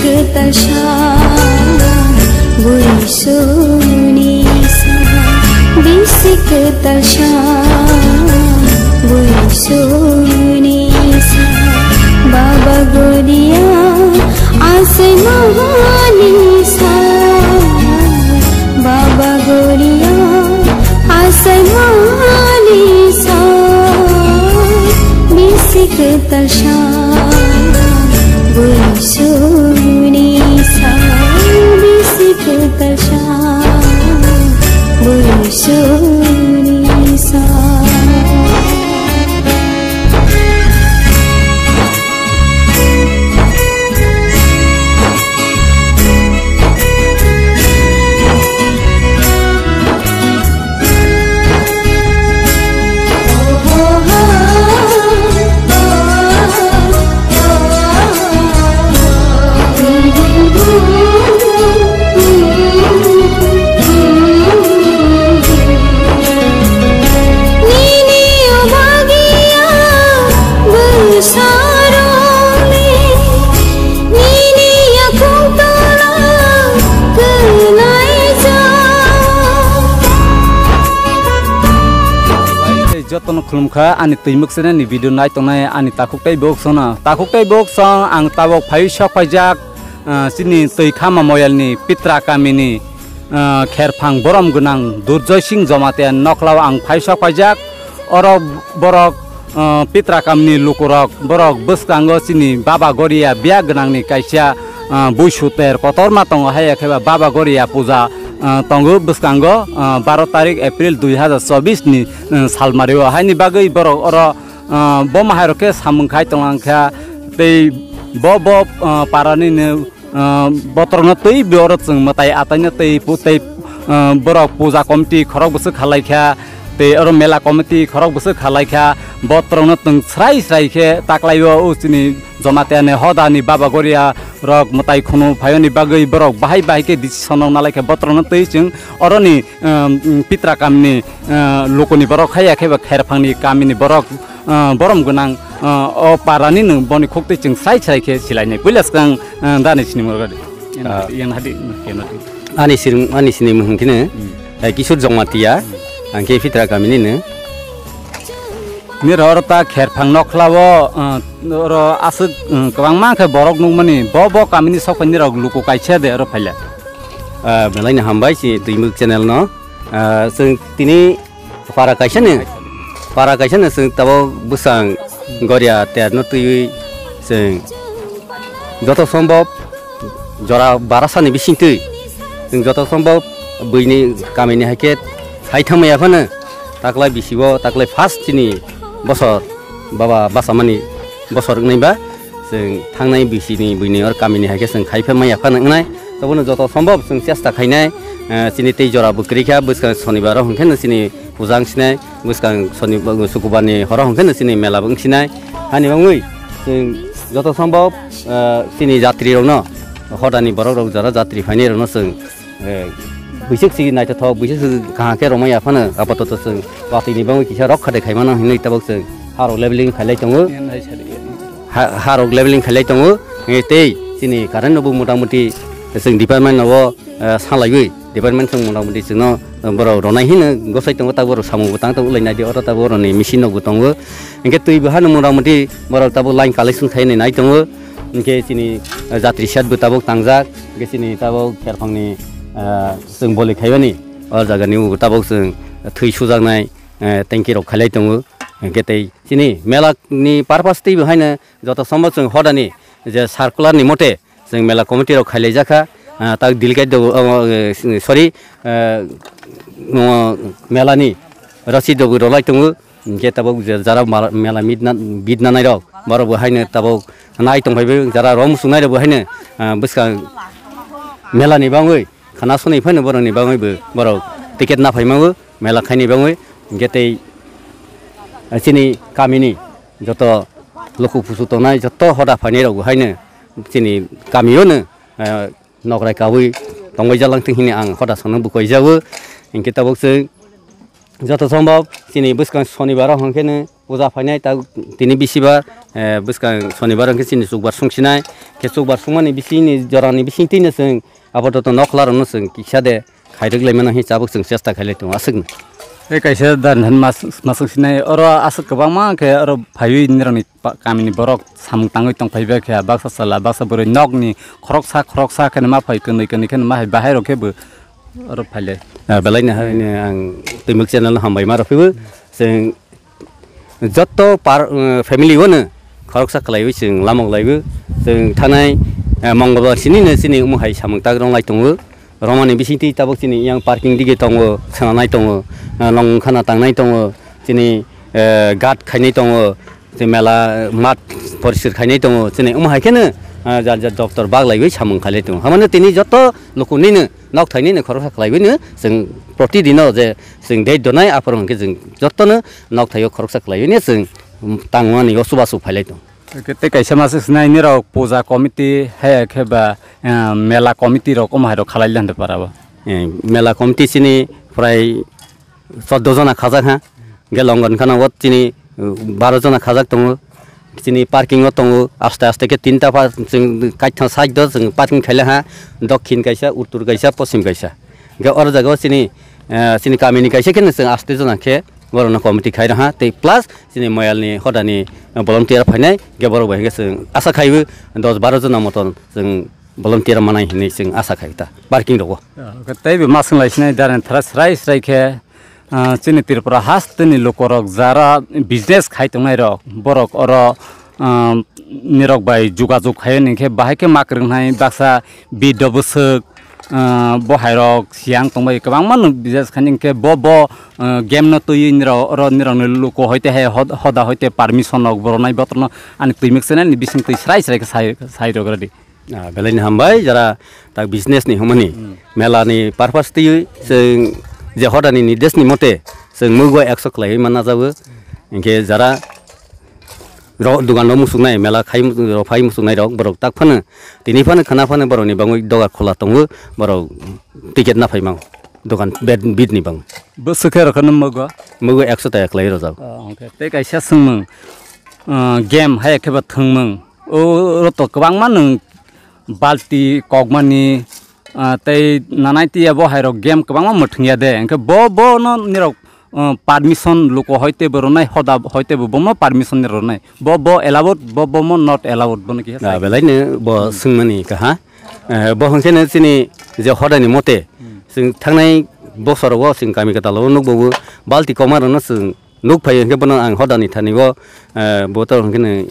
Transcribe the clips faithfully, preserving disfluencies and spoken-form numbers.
Kwtal sa, buisuni sa, bisi kwtal sa, buisuni sa, Baba Goria, asai mohani sa, Baba Goria, asai mohani sa, bisi kwtal sa, buisuni sa, bisi kwtal sa, buisuni sa. Nini obagia bwsarokni, nini yakhung tola kwlaijak. Jotono khulumkha ani twi mwksenani video nai tongnai ani takhuk tei bok songno. Takhuk tei bok song ang tabok phai sok phaijak, ah, chini twi khama moyalni Pitra kamini, ah, kherphang borom gwnang Durjoy Singh Jamatia nokhla o ang phai sok phaijak. Oro borok, ah, Pitra kamini lukurok borok bwskango chini Baba Goria biya gwnangni kaisa, ah, buisu ter kotorma tongo, hai khe ba Baba Goria puja, ah, tongo bwskango, ah, baro tarik April dui hazar chobbish ni, ah, salmario. Haini bagwi borok oro, ah, bo mahairok khe samung khai tonglang kha tei bo, bo, ah, parani ni ah, botrokno twi oro chwng mwtai ataino twi pu-, tei, ah, borok puja committee khorok bwswk khalai kha, tei oro mela committee khorok bwswk khalai kha, botrokno chwng srai srai khe taklaio o chini Jamatia ni hoda ni Baba Goria rok mwtai khunu phaiyoni bagwi borok bahai bahai khe decision rok nalai kha, botrokno twi chwng oroni, ah, Pitra kamini, ah, lukuni borok haiya khe ba kherphangni kamini borok ah, borom gwnang, ah, o parani nwng boni khuk twi chwng srai srai khe silainai. Puila swkang, ah, dani sini morgadi. Ah. Yang hadi, yang hadi. Ani siring, ani sini muhung kini, Hmm. eh, Kishore Jamatia, Hmm. ang khe Pitra kamini no. Nirok oro ta kherphang nokhla o, ah, oro aswk, ah, kwbangma khe borok nukmani. Bo, bo kamini sok phai nirok luku kaisa de oro phaila. Ah, belai no hambai si Twimwk channel no. Ah, chwng tini Para kaisa ni, para kaisa ni chwng tabok bwsang Goria terno twiwi chwng joto sombhob jora barasa ni bising twi chwng joto sombhob buini kamini hai khe hai thangmaya phano taklai bisi o taklai first chini bosor baba bachamani bosor wngnai ba chwng thangnai bisi ni buini or kamini hai khe chwng khai pha maya phano wngnai. Tobono joto sombhob chwng chesta khainai, eh, chini tei jora bo kwrwi kha bwskang sonibar o hwnkhe no chini puja wngsinai, bwskang soni-, sukubar ni horo hwnkhe no chini mela bo wngsinai. Hani wngwi chwng joto sombhob, ah, chini jatri rokno, hodani borok rok jara jatri phainai rokno chwng, eh, buisuk si naithothok, buisuk si kaham khe romwi aphano apatoto chwng watwi ni bagwi kisa rok kha de khaimano hinwi tabok chwng harok leveling khailai tongo. Ha, harok leveling khailai tongo. Eh, tei chini current no bo motamuti chwng department no bo, eh, salaiwi. Department song motamuti chwngno, uh, borok ronai hino gosai tongo, tabuk borok samung bo tang tongo, ulai naidi oro tabuk borokni machine rok bo tongo. Hinkhe twi bo hano motamuti borok tabuk line collection khainai nai tongo. Hinkhe chini, uh, jatri shed bo tabuk tangjak, hinkhe chini tabuk kherphangni, uh, chwng boli khaimani o jagani tabuk chwng thwi sujaknai, uh, tanki rok khailai tongo. Hinkhe tei chini mela ni purpose twi bo haino joto sombhob chwng hodani je circular ni mote, Chwng mela committee rok khailaijak kha, ah, tak delegate do, oh, eh, sorry, eh, oh, mela ni rasid rok rwlai tongo, hinkhe tabuk je jara mala, mela midna, bidna nai rok, borok bo haino tabuk nai tong phai bai, jara rok muchung nai rok bo haino, ah, bwskang mela ni bagwi khana soni phano borok ni bagwi bo borok ticket na phai mango, mela khaini bagwi, hinkhe tei, ah, chini kami ni joto luku pusu tongnai, joto hoda phainai rok bo haino chini kami o no, ah, nokrai kaui tongbai jalang thing hini ang hoda sano bukoi jago. Hinkhe tabuk chwng joto sombhob chini bwskang sonibar o hwnkhe no Puja phainai ta tini bisibar, eh, bwskang sonibar hwnkhe chini chukbar sungsinai. Khe chukbar sungmani bisingni jorani bisingtwino chwng apatot nokhla rokno chwng kisa de khairwk laimano hwnwi chabuk chwng chesta khailai tongo aswkno. Tei kaisa da nini mas-, masuk sinai oro aswk kwbangma khe oro phaiwi nirokni pa-, kamini borok samung tangwi tongphai bai khe baksa chwla baksa bwrwi nokni khoroksa khoroksa kheno ma phai kwnwi kwnwi kheno ma hai bahai rok khe bo oro phailai. Ah, belai no hai no ang Twimuk channel no hambai ma rw phibo. Chwng jotto par, eh, family o no khoroksa khlaiwi chwng lamok laibo. Chwng thanai, eh, Mongolbar sini no chini omo hai samung tak rong lai tongo. Romani bisingtwi tabuk chini yang parking dige tongo, swnamnai tongo, ah, long khana tangnai tongo, chini, eh, guard khainai tongo, chini mela, eh, mat porisir khainai tongo, chini omo hai kheno, ah, jat jat doptor bak laiwi samung khailai tongo. Hamano tini joto lukunino, nok thainino khoroksa khlaiwino chwng protidino je chwng date donai aphuru hwnkhe chwng jotono nok thaio khoroksa khlaiwino chwng tangmani o chubachu phailai tongo. Tei kaisa masa sinai nirok puja committee hai khe ba, eh, mela committee rok omo hai rok khalai lande para bo. Eh, mela committee chini prai chordo jona khajak ha. Hwnkhe longon khana o chini, uh, baro jona khajak tongo. Chini parking o tongo. Aste aste khe tinta pa chwng kaithang side o chwng parking khaila ha. Dokhin kaisa, uttor kaisa, poschim kaisa. Hwnkhe oro jaga o chini, eh, chini kamini kaisa khe chwng aste jona khe borokno committee khai rw ha. Tei plus chini moyalni hodani volunteer phainai, hwnkhe borok bai hwnkhe chwng asa khaiwi dos baro jona moton chwng volunteer manai hinwi chwng asa khai ta parking rogo. Ah, tei bo maswng lai sinai darani thara srai srai khe, ah, chini Tripura hasteni lukorok jara business khai tongnai rok, borok oro, ah, nirok bai jogajog khai hwnkhe bahai khe ma kwrwng hnai baksa biddo bwswk, ah, bo hai rok siyang tongbai kwbangma nwng business khai hwnkhe bo, bo, ah, game no twiwi nirok oro nirokni luko hoite hai hod-, hoda hoite permission rok bo rwnai botorno ani Twimuk channel ni bising twi srai srai khe sai, sai rwgradi. Ah, belai ni hambai, jara tak business ni hwnmani. Hmm. Mela ni purpose twi chwng je hodani nirdesh ni mote chwng mugo ekso khlaiwi manna jago. Hinkhe jara ro-, dugan rok muchungnai, mela khai mu-, rok phai muchungnai rok, borok tak phano, tini phano, khwna phano borok ni bangwi dogar khola tongo, borok ticket na phai mango, dogan bed, bid ni bangwi. Bwswk khe rok no mugo? Mugo ekso taka khlaiwi rwjago. Oh, okay. Tei kaisa swngmung, ah, game hai khe ba thwngmung. O, oro to kwbangma nwng balti kokmani, ah, tei nanai tiya bo hai rok game kwbangma mwthwng ya de. Hwnkhe bo, bo no nirok, ah, permission luko hoite bo rwnai, hoda hoite bo bomo permission ni rwnai. Bo, bo allowed, bo, bomo not allowed, bono kiya Ah, sai. Belai no bo Hmm. swngmani kaha. Eh, bo hwnkhe no chini je hodani mote, Hmm. chwng thangnai bosor o chwng kami kwtal o nukbo balti kokma rok no chwng nuk phai hwnkhe bono ang hodani thani o, eh, bo to hwnkhe no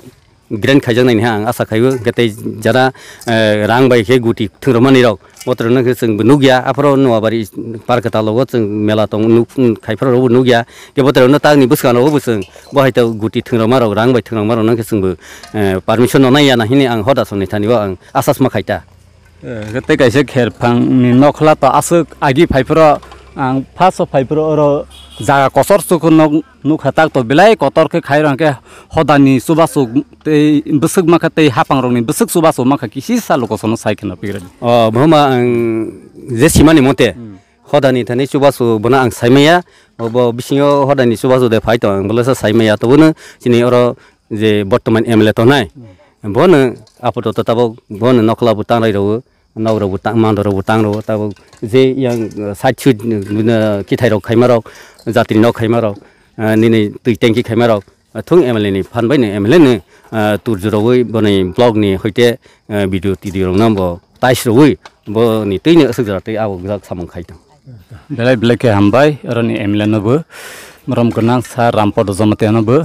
grand khaijaknai ni ha ang asa khaio, hwnkhe tei jara, eh, rang bai khe guti thwngramani rok, botorno khe chwng bo nukya, aphoro Noabari park kwtal o chwng mela tong nuk, khai pharo bo nukya, khe botorno takni bwskango bo chwng bo hai to guti thwngramani rok, rang bai thwngramani rok no khe chwng bo, eh, permission no naiya na hini ang hoda songni thani o ang asas ma khaita. Eh, tei kaisa kher phang ni nokhla to aswk agi phai phuro ang first o phai phuro oro jaga kotor sukhu nok nukha tak to belai kotor khe khai rang khe hodani chubachu tei bwswk makha tei hapang rokni bwswk chubachu makha kisi sa luko sono sai kheno pigra di. O, bohoma ang je simani mote Hmm. hodani thani chubachu bono ang saimaya, obo bisingo hodani chubachu de phai to ang bolesa saimaya to bono chini oro je bortoman M L A tongnai, Hmm. bono apatot tabok bono nokla bo tanglai rwo, nok rok bo tang, mando rok bo tang rwo, tabok je yang, uh, side side, uh, kithai rok khaima rok, jatri nok khaima rok, uh, nini twi tanki khaima rok, uh, thung M L A ni phan bai ni M L A ni, uh, tur jurogwi boni block ni hoite, uh, video tidio rok no bo tais rogwi boni twi ni aswk jora tei abo gwdalak samung khai tong. Belai belai khe hambai, oroni M L A no bo, morom gwnang Sir Rampada Jamatia no bo.